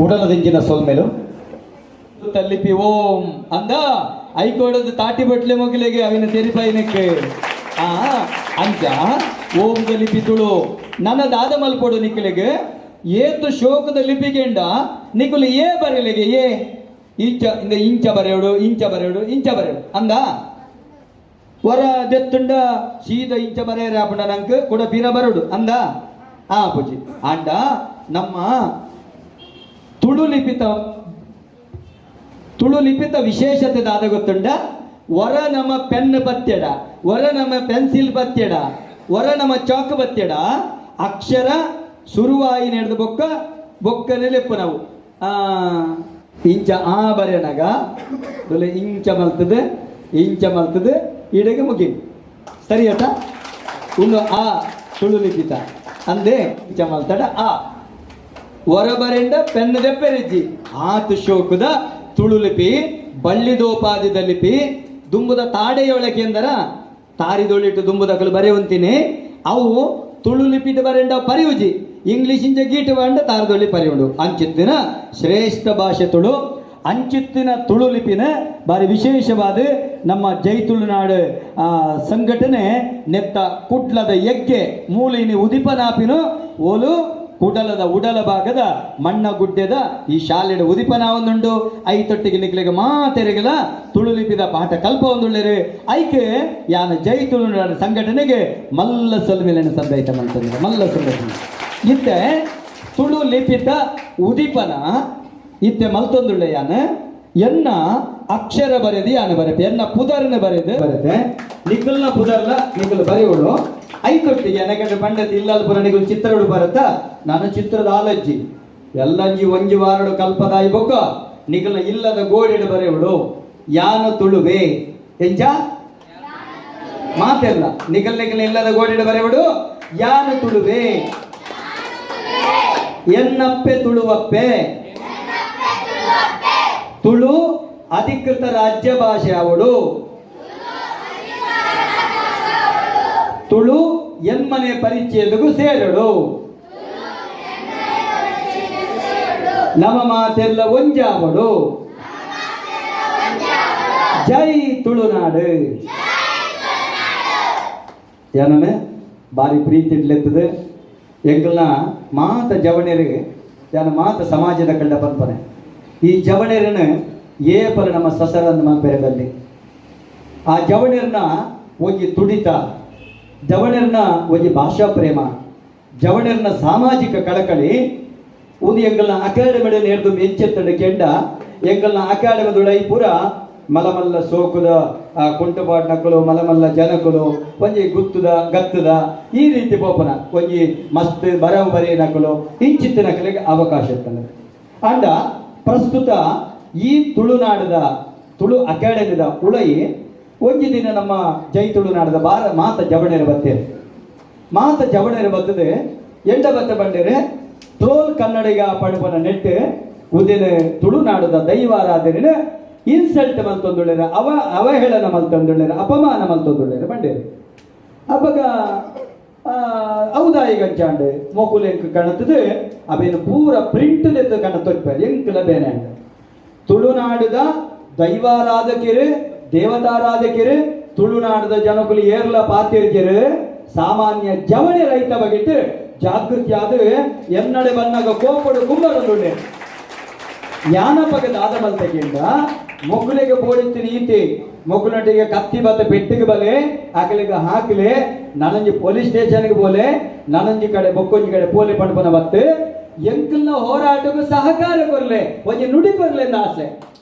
ಉಡಲದಿಂಜಿನ ಸೊಲ್ಮೆಲು. ಲಿಪಿ ಓಂ ಅಂದ ಐಕೋಡದ ತಾಟಿ ಬಟ್ಲೆ ಮೊಗಲಿಗೆ ಅವಿನ ತೆರಿಪೈನಕ್ಕೆ ಆ ಅಂಚ ಓಂದ ಲಿಪಿ ತುಳು. ನನ್ನ ದಾದ ಮಲ್ಪೊಡು ನಿಕ್ಕಲಿಗೆ ಏತು ಶೋಕದ ಲಿಪಿಗೆಂಡ ನಿಕುಲು ಏ ಬರೆಯಲಿಗೆ ಏ ಇಂಚ ಇಂದ ಇಂಚ ಬರೆಯೋಡು, ಇಂಚ ಬರೆಯೋಡು, ಇಂಚ ಬರೆಯೋಡು ಅಂದ ವರ ದೆತ್ತುಂಡ ಸೀದ ಇಂಚ ಬರೆಯರೆ ಆಪುಂಡ ನಂಕ್ ಕೂಡ ಪೀರ ಬರೋಡು ಅಂದ ಆ ಪೂಜಿ. ಆಂಡ ನಮ್ಮ ತುಳು ಲಿಪಿತ, ತುಳು ಲಿಪಿತ ವಿಶೇಷತೆ ದಾದ ಗೊತ್ತುಂಡ? ವರ ನಮ್ಮ ಪೆನ್ ಬತ್ತೆಡ, ವರ ನಮ್ಮ ಪೆನ್ಸಿಲ್ ಬತ್ತೆಡ, ವರ ನಮ್ಮ ಚಾಕ್ ಬತ್ತೆಡ ಅಕ್ಷರ ಶುರುವಾಯಿ ನಡೆದ ಬೊಕ್ಕ ಬೊಕ್ಕನೆ ಲೆಪ್ಪು ನಾವು. ಇಂಚ ಆ ಬರೆಯನಾಗ ತುಳು ಇಂಚ ಮಲ್ತದೆ, ಇಂಚ ಮಲ್ತದೆ, ಇಡೆಗೆ ಮುಗಿ ಸರಿ ಆತ. ಒಂದು ಆ ತುಳು ಲಿಪಿತ ಅಂದೆ ಇಂಚ ಮಲ್ತಡ ಆ ಹೊರಬರೆಂಡ ಪೆನ್ ದೆಪ್ಪೆರಿಜ್ಜಿ. ಆತು ಶೋಕುದ ತುಳು ಲಿಪಿ, ಬಳ್ಳಿದೋಪಾದಿದ ಲಿಪಿ. ದುಂಬುದ ತಾಡೆಯೊಳಗೆ ಎಂದರ ತಾರಿದೊಳಿಟ್ಟು ದುಂಬುದಕಲು ಬರೆಯುವಂತೀನಿ. ಅವು ತುಳು ಲಿಪಿಟ್ ಬರೆಂಡ ಪರಿಯುಜಿ, ಇಂಗ್ಲಿಷ್ ಇಂಚ ಗೀಟು ಬಂಡ ತಾರದೊಳ್ಳಿ ಪರಿಯುಂಡು. ಅಂಚಿತ್ತಿನ ಶ್ರೇಷ್ಠ ಭಾಷೆ ತುಳು. ಅಂಚಿತ್ತಿನ ತುಳು ಲಿಪಿನ ಬಾರಿ ವಿಶೇಷವಾದ ನಮ್ಮ ಜೈ ತುಳುನಾಡು ಸಂಘಟನೆ ನೆತ್ತ ಕುಡ್ಲದ ಎಗ್ಗೆ ಮೂಲಿನಿ ಉದಿಪನಾಪಿನು ಓಲು ಕುಡಲದ ಉಡಲ ಭಾಗದ ಮಣ್ಣಗುಡ್ಡೆದ ಈ ಶಾಲೆಡ ಉದಿಪನ ಒಂದುಂಡು. I ತೊಟ್ಟಿಗೆ ನಿಕ್ಲೆಗೆ ಮಾತೆರೆಗಲ ತುಳು ಲಿಪಿದ ಪಾಠ ಕಲ್ಪ ಒಂದುಳ್ಳೇರು. ಐಕೆ ಯಾನ ಜೈ ತುಳುನಾಡು ಸಂಘಟನೆಗೆ ಮಲ್ಲ ಸೊಲ್ಮೆಲೆನ ಸಂದೈತ ಮಂತಂದ್ರೆ ಮಲ್ಲ ಸಂಘಟನೆ. ಇತ್ತೆ ತುಳು ಲಿಪಿತ ಉದಿಪನ ಇತ್ತೆ ಮಲ್ತೊಂದುಳ್ಳೆ. ಯಾನ ಎನ್ನ ಅಕ್ಷರ ಬರೆದು ಯಾನ ಬರೆಪೆ, ಎನ್ನ ಪುದರ್ನ ಬರೆದು ಬರೆದೆ, ನಿಖಲ್ನ ಪುದರ್ಲ ನಿಖಲ್ ಬರೆಯೋಳು. ಐತೊಟ್ಟಿಗೆ ಎನಕಂಡೆ ಪಂಡತಿ ಇಲ್ಲಲ್ ಪುರ ನಿಗುಲ್ ಚಿತ್ರಡು ಬರುತ್ತಾ. ನಾನು ಚಿತ್ರದ ಆಲಜ್ಜಿ ಎಲ್ಲಂಜಿ ಒಂಜಿ ವಾರಡು ಕಲ್ಪದಾಯಿ ಬೊಕ್ಕ ನಿಖಲ್ನ ಇಲ್ಲದ ಗೋಡೆಡು ಬರೆಯೋಳು. ಯಾನು ತುಳುವೆ ಎಂಚ ಮಾತೆಲ್ಲ ನಿಖಲ್ ನಿಖಲ್ ಇಲ್ಲದ ಗೋಡೆಡು ಬರೆಯೋಡು. ಯಾನು ತುಳುವೆ, ಎನ್ನಪ್ಪೆ ತುಳುವಪ್ಪೆ, ತುಳು ಅಧಿಕೃತ ರಾಜ್ಯ ಭಾಷೆ ಅವಳು, ತುಳು ಎನ್ಮನೆ ಪರಿಚಯದಗೂ ಸೇರಡು, ನಮ್ಮ ಮಾತೆಲ್ಲ ಒಂಜಾವಡು, ಜೈ ತುಳುನಾಡು. ಏನನೆ ಬಾರಿ ಪ್ರೀತಿ ಇಡ್ಲೆತ್ತದೆ ಎಂಕಲ್ನ ಮಾತ ಜವಣೆರು. ಯಾನ ಮಾತ ಸಮಾಜದ ಕಂಡ ಪನ್ಪನೆ, ಈ ಜವಣೆರನ ಏಪಲ ನಮ್ಮ ಸಸರನ್ನು ಮಲ್ಪೆರೆ ಬಲ್ಲಿ. ಆ ಜವಣೆರ್ನ ಒಂಜಿ ತುಡಿತ, ಜವಣೆರ್ನ ಒಂಜಿ ಭಾಷಾ ಪ್ರೇಮ, ಜವಣೆರ್ನ ಸಾಮಾಜಿಕ ಕಳಕಳಿ ಉಂದು ಎಂಕಲ್ನ ಅಕಾಡೆಮಿಡ್ ನೇರ್ದು ಎಂಚೆತ್ತಂಡ ಕೆಂಡ. ಎಂಕಲ್ನ ಅಕಾಡೆಮಿ ದುಡೈ ಪೂರ ಮಲಮಲ್ಲ ಸೋಕುದ ಕುಂಟುಪಾಟ್ ನಕಲು, ಮಲಮಲ್ಲ ಜನಕುಲು, ಒಂಜಿ ಗುತ್ತುದ ಗತ್ತುದ ಈ ರೀತಿ ಪೋಪನ ಒಂಜಿ ಮಸ್ತ್ ಬರವು ಬರೆಯ ನಕಲು ಇಂಚಿತ್ತ ನಕಲಿಗೆ ಅವಕಾಶ ಇರ್ತದೆ. ಅಂಡ ಪ್ರಸ್ತುತ ಈ ತುಳುನಾಡದ ತುಳು ಅಕಾಡೆಮಿದ ಉಳೈ ಒಂಜಿ ದಿನ ನಮ್ಮ ಜೈ ತುಳುನಾಡದ ಬಾರ ಮಾತ ಜವಣೆರ ಬತ್ತೇರು, ಮಾತ ಜವಣೆರ ಬತ್ತದೆ ಎಂಡ ಬತ್ತ ಬಂಡೇರೆ ಟ್ರೋಲ್ ಕನ್ನಡಿಗ ಪಡುಪನ ನೆಟ್ಟು ಉದಿನ ತುಳುನಾಡದ ದೈವಾರಾಧನೆ ಇನ್ಸಲ್ಟ್ ಮಲ್ತೊಂದುಳ್ಳೇರ, ಅವಹೇಳನ ಮಲ್ತೊಂದುಳ್ಳೇರ, ಅಪಮಾನ ಮಲ್ತೊಂದುಳ್ಳೇರ ಬಂಡೇರು. ಅಪಗ ಹೌದಾ ಗಂಚಾಂಡ್ ಮೋಕುಲು ಎಂಕ್ ಕಣತದು ಅವೇನು ಪೂರ ಪ್ರಿಂಟ್ ದೆತ್ತು ಕಣ ತೊಟ್ಪ ಎಂಕುಲ ಬೇನೆ. ತುಳುನಾಡದ ದೈವಾರಾಧಕರು, ದೇವತಾರಾಧಕರು, ತುಳುನಾಡದ ಜನಕುಲು ಏರ್ಲ ಪಾತಿರ್ಜರು. ಸಾಮಾನ್ಯ ಜವಳಿ ರೈತ ಬಗಿಟ್ಟು ಜಾಗೃತಿ ಆದ ಎನ್ನಡೆ ಬನ್ನಾಗ ಕೋಪಡು ಕುಂಬರೊಂದುಳ್ಳೆ. ಯಾನಪಗ ದಾದ ಮಲ್ತಗಿಂಡ ಮೊಗ್ಗುಲಿಗೆ ಬೋಡಿತ್ತು ನೀತಿ ಮೊಗ್ಗುನಟ್ಟಿಗೆ ಕತ್ತಿ ಬತ್ತ ಪೆಟ್ಟಿಗೆ ಬಲೆ ಆಕಲಿಗೆ ಹಾಕಲೆ ನನಂಜಿ ಪೊಲೀಸ್ ಸ್ಟೇಷನ್ಗೆ ಬೋಲೆ ನನಂಜಿ ಕಡೆ ಬೊಕ್ಕೊಂಜಿ ಕಡೆ ಪೋಲೆ ಪಣಪನ ಬತ್ತು ಎಂಕಲ್ನ ಹೋರಾಟಕ್ಕೂ ಸಹಕಾರ ಕೊರ್ಲೆ, ಒಂಜಿ ನುಡಿ ಕೊರ್ಲೆ ಎಂದ ಆಸೆ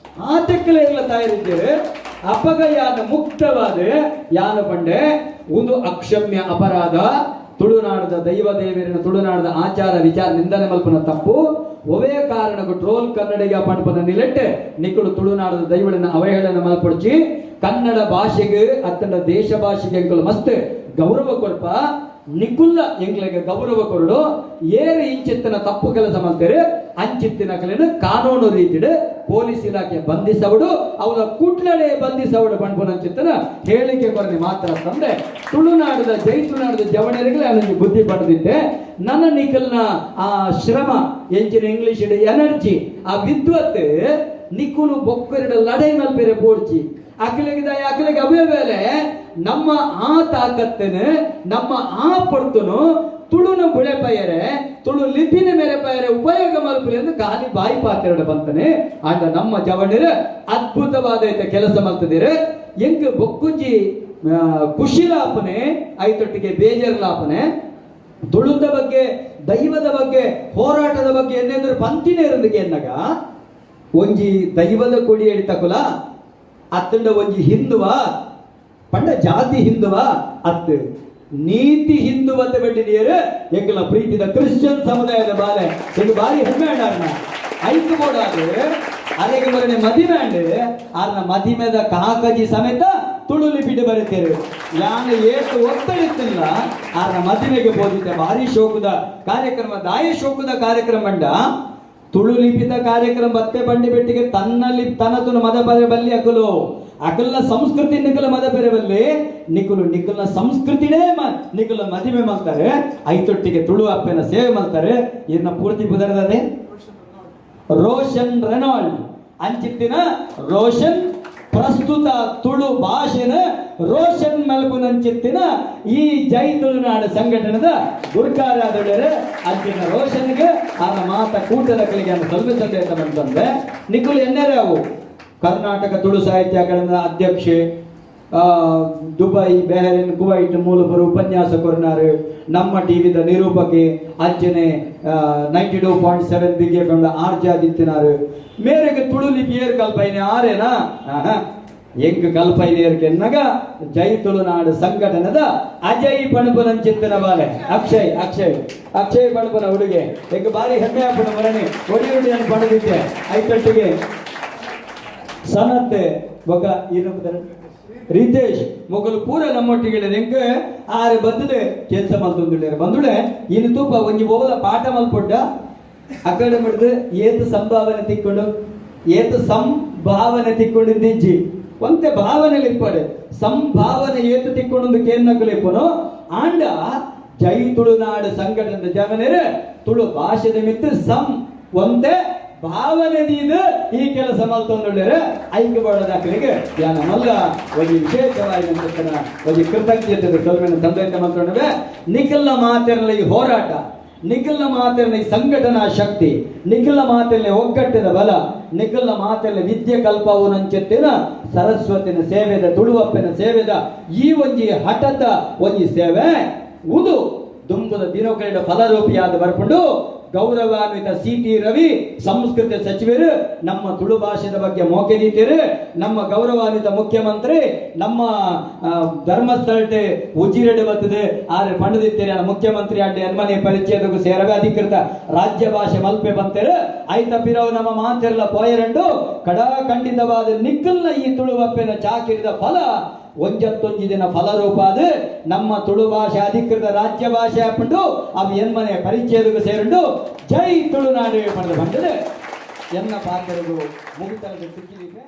ಆತೆಕ್ಕಲೆ ಇರ್ಲ ತಯಾರಿದ್ದೀರಿ. ಅಪಗ ಯಾನ ಮುಕ್ತವಾದ ಯಾನ ಪಂಡೆ, ಒಂದು ಅಕ್ಷಮ್ಯ ಅಪರಾಧ. ತುಳುನಾಡದ ದೈವ ದೇವರಿನ ತುಳುನಾಡದ ಆಚಾರ ವಿಚಾರ ನಿಂದನೆ ಮಲ್ಪನ ತಪ್ಪು. ಒವೇ ಕಾರಣಕ್ಕೂ ಟ್ರೋಲ್ ಕನ್ನಡಿಗ ಪಣಪನ ನಿಲೆಟ್ಟೆ ನಿಕ್ಕಳು ತುಳುನಾಡದ ದೈವಳನ್ನ ಅವಹೇಳನ ಮಲ್ಪೊಡ್ಚಿ. ಕನ್ನಡ ಭಾಷೆಗೆ ಅತ್ತಂಡ ದೇಶ ಭಾಷೆಗೆ ಎಂಕುಲು ಮಸ್ತ್ ಗೌರವ ಕೊರ್ಪ. ನಿಕುಲ್ಲ ಎಂಗ್ಲೆಗೆ ಗೌರವ ಕೊರಡು. ಏರು ಇಂಚಿತ್ತಿನ ತಪ್ಪು ಕೆಲಸ ಮಾಡ್ತಾರೆ ಅಂಚಿತ್ತಿನ ಕಲೆನ ಕಾನೂನು ರೀತಿಡ್ ಪೊಲೀಸ್ ಇಲಾಖೆ ಬಂಧಿಸವಡು, ಅವರ ಕುಟ್ಲಡೆ ಬಂಧಿಸವಡು ಪಣ್ಪುನಂಚಿತ್ತನ ಹೇಳಿಕೆ ಕೊರನೆ ಮಾತ್ರ ತಂದೆ ತುಳುನಾಡದ ಜೈ ತುಳುನಾಡದ ಜವಣರಿಗೆ ಅಲ್ಲೊಂದು ಬುದ್ಧಿ ಪಡೆದಿದ್ದೆ. ನನ್ನ ನಿಕಲ್ನ ಆ ಶ್ರಮ ಎಂಚಿನ ಇಂಗ್ಲಿಷ್ ಎನರ್ಜಿ ಆ ವಿದ್ವತ್ ನಿಕುಲು ಬೊಕ್ಕರಿಡ ಲಡೈ ಮಲ್ಪೆರೆ ಬೋಡ್ಚಿ. ಅಕಲಿಗೆ ಅಕಲಿಗೆ ಅವೇ ಬೇಲೆ ನಮ್ಮ ಆ ತಾಕತ್ತನು ನಮ್ಮ ಆ ಪಡ್ತುನು ತುಳುನ ಬುಳೆಪಯರೆ ತುಳು ಲಿಪಿನ ಮೇರೆ ಪಯರೆ ಉಪಯೋಗ ಮಲ್ಪುಲೆ ಎಂದು ಖಾಲಿ ಬಾಯಿ ಪಾತ್ರೆಡ ಬಂತಾನೆ. ಆಂಡ ನಮ್ಮ ಜವಣರು ಅದ್ಭುತವಾದ ಐತೆ ಕೆಲಸ ಮಲ್ತದಿರು. ಎಂಕ್ ಬೊಕ್ಕುಂಜಿ ಖುಷಿಲಾಪನೆ ಐತೊಟ್ಟಿಗೆ ಬೇಜಾರ್ಲಾಪನೆ. ತುಳುದ ಬಗ್ಗೆ, ದೈವದ ಬಗ್ಗೆ, ಹೋರಾಟದ ಬಗ್ಗೆ ಎನ್ನೆಂದ್ರೆ ಪಂತಿನೇ ಇರಂದಿಗೆ ಎನ್ನಗ ಒಂಜಿ ದೈವದ ಕೊಡಿ ಎಡಿತಕುಲ ಅತ್ತಂಡ ಒಂಜಿ ಹಿಂದುವ ಪಂಡ ಜಾತಿ ಹಿಂದುವ ಅತ್ತು ನೀತಿ ಹಿಂದುವತ್ತ ಬೆಟ್ಟಿನಿಯರು ಎಂಕಲ ಪ್ರೀತಿದ ಕ್ರಿಶ್ಚಿಯನ್ ಸಮುದಾಯದ ಬಾಲೆ ಎಂದು ಬಾರಿ ಹೆಮ್ಮೆ ಅಣ್ಣ ಐದು ಬೋಡಾದು ಅರೆಗೆ ಮರನೆ ಮದಿಮೆ ಅಂಡು ಆರ್ನ ಮದಿಮೆದ ಕಾಕಜಿ ಸಮೇತ ತುಳು ಲಿಪಿಡ್ ಬರೀತೇವೆ. ಯಾನ ಏತು ಒತ್ತಡಿತ್ತಿಲ್ಲ ಆರ್ನ ಮದಿಮೆಗೆ ಬೋಧಿತ ಭಾರಿ ಶೋಕದ ಕಾರ್ಯಕ್ರಮ ದಾಯ ಶೋಕದ ಕಾರ್ಯಕ್ರಮ ಅಂಡ ತುಳು ಲಿಪಿತ ಕಾರ್ಯಕ್ರಮ ಬತ್ತೆ ಬಂಡಿ ಬೆಟ್ಟಿಗೆ ತನ್ನಲ್ಲಿ ತನತುನು ಮದ ಪರೆ ಬಲ್ಲಿ ಅಕಲು ಅಕಲ್ನ ಸಂಸ್ಕೃತಿ ನಿಕಲ ಮದ ಪೆರೆ ಬಲ್ಲಿ ನಿಕುಲು ನಿಕಲ್ನ ಸಂಸ್ಕೃತಿನೇ ನಿಕುಲ ಮದಿಮೆ ಮಾಡ್ತಾರೆ. ಐತೊಟ್ಟಿಗೆ ತುಳು ಅಪ್ಪನ ಸೇವೆ ಮಾಡ್ತಾರೆ. ಇದನ್ನ ಪೂರ್ತಿ ಬುದರದೇ ರೋಷನ್ ರೆನಾಲ್ಡ್ ಅಂಚಿತ್ತಿನ ರೋಷನ್ ಪ್ರಸ್ತುತ ತುಳು ಭಾಷೆನ ರೋಷನ್ ಮಲ್ಪುನಂಚಿತ್ತಿನ ಈ ಜೈ ತುಳುನಾಡು ಸಂಘಟನೆದ ಗುರ್ಕಾರಾದೊಡರೆ ಅಂಚಿನ ರೋಷನ್ಗೆ ಆನ ಮಾತ ಕೂಟದ ಕಲಿಗೆ ಸ್ವಲ್ಪ ಸಂದೇಶ ಬಂತಂದೆ. ನಿಕುಲು ಎನ್ನೆರೆ ಅವು ಕರ್ನಾಟಕ ತುಳು ಸಾಹಿತ್ಯ ಅಕಾಡೆಮಿಯ ಅಧ್ಯಕ್ಷೆ, ದುಬೈ, ಬೆಹರಿನ್, ಕುವೈಟ್ ಮೂಲಪುರ ಉಪನ್ಯಾಸ ಕೊರ್ನಾರು, ನಮ್ಮ ಟಿವಿದ ನಿರೂಪಕಿ ಅಂಚನೆ 92.7 ಬಿಗ್ ಎಫ್ ಆರ್ಜಾದಿತ್ತಿನಾರು. ಮೇರೆಗೆ ತುಳು ಲಿಪಿ ಏರ್ ಕಲ್ಪೈನೆ ಆರೇನಾ ಎಂಕ್ ಕಲ್ಪೈನೆ ಎನ್ನಗ ಜೈ ತುಳುನಾಡು ಸಂಘಟನದ ಅಜಯ್ ಪಣಪುನಂಚಿತ್ತಿನ ಬಾಲೆ ಅಕ್ಷಯ್ ಅಕ್ಷಯ್ ಅಕ್ಷಯ್ ಪಣಪುನ ಹುಡುಗೆ ಎಂಕ್ ಬಾರಿ ಹೆಮ್ಮೆ ಆಪುನ ಮರಣಿ ಒಡಿ ಒಡಿಯನ್ನು ಪಡೆದಿದ್ದೆ. ಐತೊಟ್ಟಿಗೆ ಸನತ್ತೆ ಬೊಕ ಏನು ರಿತೇಶ್ ಮೊಗಲು ಪೂರ ನಮ್ಮೊಟ್ಟಿಗೆ ಎಂಕ್ ಆರೆ ಬತ್ತದೆ ಕೆಲಸ ಮಲ್ತೊಂದುಳ್ಳೇರು ಬಂದುಳೆ. ಇನ್ನು ತೂಪ ಒಂಜಿ ಓಲ ಪಾಠ ಮಲ್ಪೊಡ್ಡ ಅಕಡೆ ಮಡ್ದು ಏತು ಸಂಭಾವನೆ ತಿಕ್ಕೊಂಡು ಏತು ಸಂಭಾವನೆ ತಿಕ್ಕೊಂಡು ದಿಜ್ಜಿ ಒಂತೆ ಭಾವನೆ ಇಪ್ಪಡೆ ಸಂಭಾವನೆ ಏತು ತಿಕ್ಕೊಂಡು ಕೇನ್ನಕಲು ಇಪ್ಪನು. ಆಂಡ ಜೈ ತುಳುನಾಡು ಸಂಘಟನೆ ಜವನೇರು ತುಳು ಭಾಷೆದ ಮಿತ್ತು ಸಂ ಒಂತೆ ಭಾವನೆ ದೀದು ಈ ಕೆಲಸ ಮಲ್ತೊಂದುಳ್ಳೇರು. ಐಕ್ಯ ಯಾನ ಮಲ್ಲ ಒಂಜಿ ವಿಶೇಷವಾಗಿ ಒಂಜಿ ಕೃತಜ್ಞತೆ ಸೊಲ್ಮೆನ ಸಂದೇಶ ಮಲ್ತೊಂಡುವೆ. ನಿಖಲ್ನ ಮಾತಿರಲಿ ಈ ಹೋರಾಟ, ನಿಖಲ್ನ ಮಾತಿರಲಿ ಈ ಸಂಘಟನಾ ಶಕ್ತಿ, ನಿಖಲ್ನ ಮಾತಿರಲಿ ಒಗ್ಗಟ್ಟಿನ ಬಲ, ನಿಖಲ್ನ ಮಾತಿರಲಿ ವಿದ್ಯೆ ಕಲ್ಪವು ನಂచెತ್ತಿನ ಸರಸ್ವತಿನ ಸೇವೆದ ತುಳುವಪ್ಪನ ಸೇವೆದ ಈ ಒಂಜಿ ಹಠದ ಒಂಜಿ ಸೇವೆ ಉದು ದುಂಬುದ ದಿನಕರಿಡ ಫಲರೂಪಿಯಾದ ಬರ್ಪುಂಡು. ಗೌರವಾನ್ವಿತ ಸಿ.ಟಿ. ರವಿ ಸಂಸ್ಕೃತಿ ಸಚಿವರು ನಮ್ಮ ತುಳು ಭಾಷೆದ ಬಗ್ಗೆ ಮೋಕೆ ದೀತಿರು. ನಮ್ಮ ಗೌರವಾನ್ವಿತ ಮುಖ್ಯಮಂತ್ರಿ ನಮ್ಮ ಧರ್ಮಸ್ಥಳಟೆ ಉಜಿರೆಡೆ ಬರ್ತದೆ ಆರೆ ಪಂಡದಿತ್ತೀರಿ. ಮುಖ್ಯಮಂತ್ರಿ ಅಡ್ಡಿ ಅನ್ಮನೆ ಪರಿಚಯದಕ್ಕೂ ಸೇರವೇ ಅಧಿಕೃತ ರಾಜ್ಯ ಭಾಷೆ ಮಲ್ಪೆ ಬಂತೇರು. ಐತ ಪಿರವು ನಮ್ಮ ಮಾತಿರಲ ಪೋಯರಂಡು ಕಡಾ ಖಂಡಿತವಾದ ನಿಕ್ಕಲ್ನ ಈ ತುಳುವಪ್ಪೆನ ಚಾಕಿರಿದ ಫಲ ಒಂಜತ್ತೊಂಜಿ ದಿನ ಫಲರೂಪಾದ ನಮ್ಮ ತುಳು ಭಾಷೆ ಅಧಿಕೃತ ರಾಜ್ಯ ಭಾಷೆ ಹಾಕೊಂಡು ಅವು ಎನ್ಮನೆ ಪರಿಚಯದಕ್ಕೂ ಸೇರುಂಡು. ಜೈ ತುಳುನಾಡು ಪಡೆದು ಬಂದದೆ ಎನ್ನ ಪಾತ್ರಗಳು ಮುಗಿತಲದ ಸಿಕ್ಕಿದೆ.